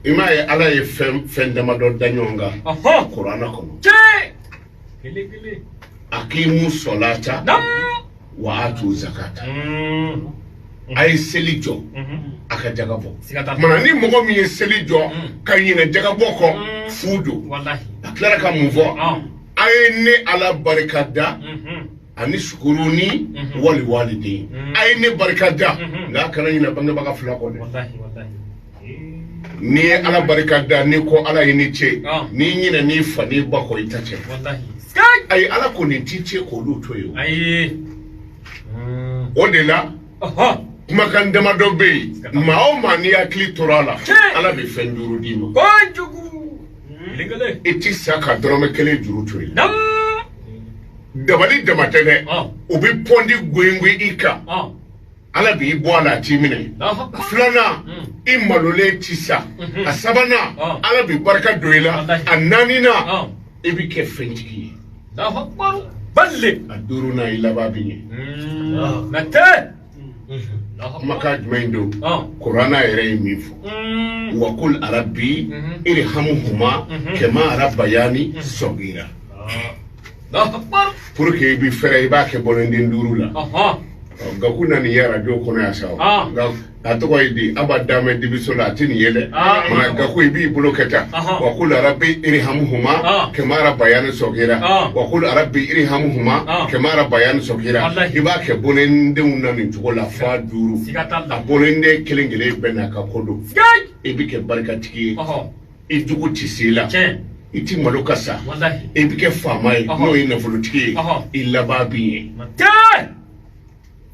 I m'a ye, Ala ye fɛn fɛn damadɔ da ɲɔgɔn kan Kuranɛ kɔnɔ. Kelen kelen. Akimu sɔlata wa atu zakata. A ye seli jɔ, a ka jaga bɔ. Siga t'a la. Mana ni mɔgɔ min ye seli jɔ ka ɲinɛ jaga bɔ kɔ, fu don. A tilara ka mun fɔ? A ye ne Ala barika da ani sukuruni wali waliden. A ye ne barika da, nka a kana ɲinɛ bangebaga fila kɔ dɛ. Wallahi, wallahi. N'i ye Ala barika da, n'i ko Ala i ni ce, n'i ɲinɛ n'i fa n'i ba kɔ, i ta cɛ. Ayi, Ala ko nin t'i ce k'olu to yen. Ayi. O de la, kumakan damadɔ bɛ yen, maa o maa n'i hakili tora a la, Ala bɛ fɛn duuru d'i ma. Kojugu. Kelen kelen. I ti sa ka dɔrɔmɛ kelen juru to yen. Dabali dama tɛ dɛ, u bɛ pɔndi goyingoyi i kan, Ala b'i bɔ a la, a t'i minɛ. Filanan, i malolen ti sa. A sabanan, Ala bɛ barika don i la. A naaninan, i bɛ kɛ fɛntigi ye. Balle. A duurunan, i laban bɛ ɲɛ. Na tɛ. Kumakan jumɛn don? Kuranna yɛrɛ ye min fɔ: wakul arabi irhamuhuma kama rabayani sɔgira. Pour que i bɛ fɛrɛ, i b'a kɛ bɔlɔnden duuru la. Gaku na nin ye arajo kɔnɔ yan sa o. Nka a tɔgɔ ye di? A b'a damɛ dibiso la, a tɛ nin ye dɛ. Mana Gaku, i b'i bolo kɛ tan: wakul arabi irhamuhuma kama rabayani sɔgira, wakul arabi irhamuhuma kama rabayani sɔgira. Wallahi. I b'a kɛ bɔlɔndenw na nin cogo la f'a duuru. Siga t'a la. A bɔlɔnden kelen kelen bɛɛ n'a ka ko don. I bɛ kɛ barikatigi ye, i jugu tɛ se i la, i ti malo ka sa, i bɛ kɛ faama ye, n'o ye nafolotigi ye, i laban b'i ye. Tɛ.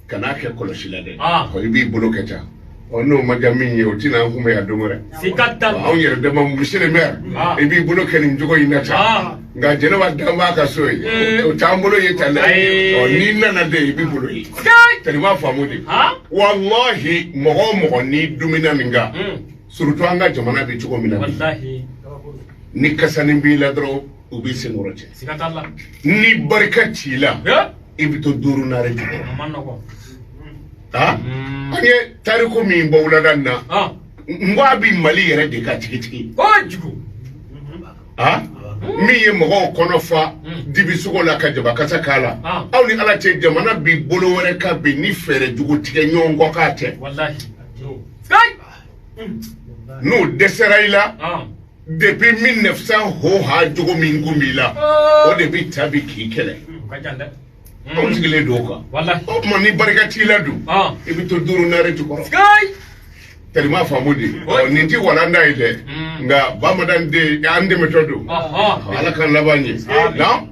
Kan'a kɛ kɔlɔsi la dɛ. Ɔ, i b'i bolo kɛ tan. Ɔ, n'o ma diya min ye, o tɛna an kunbɛn yan don wɛrɛ. Siga t'a la. Anw yɛrɛ dama, monsieur le maire, i b'i bolo kɛ nin cogo in na tan. Nka Jɛnɛba dan b'a ka so ye, o t'an bolo ye tan dɛ. Ayi. Ɔ, n'i nana de, i b'i bolo ye. Tari b'a faamu de. Walahi, mɔgɔ o mɔgɔ n'i dumina nin kan, surtout an ka jamana bɛ cogo min na bi, ni kasanin b'i la dɔrɔn, u b'i senkɔrɔ cɛ. Siga t'a la. Ni barika t'i la, i bɛ to duuru naare jukɔrɔ. A ma nɔgɔn. An ye tariku min bɔ wulada in na, n ko a bɛ Mali yɛrɛ de kan tigitigi. Kojugu. Min ye mɔgɔw kɔnɔ fa dibisogo la ka jabakasa k'a la, aw ni Ala cɛ, jamana bi bolo wɛrɛ kan bi ni fɛɛrɛ jugu tigɛ ɲɔgɔn kɔ k'a tɛ. N'o dɛsɛra i la, depuis 1900 ho ha jogo min kun b'i la, o de bɛ ta bi k'i kɛlɛ. O ka jan dɛ. Anw sigilen don o kan. O tuma, ni barika t'i la dun, i bɛ to duuru naare jukɔrɔ. Tɛlima faamu de. Ɔ, nin ti walanda ye dɛ, nka bamanan den an dɛmɛtɔ don. Ala k'an laban ye na.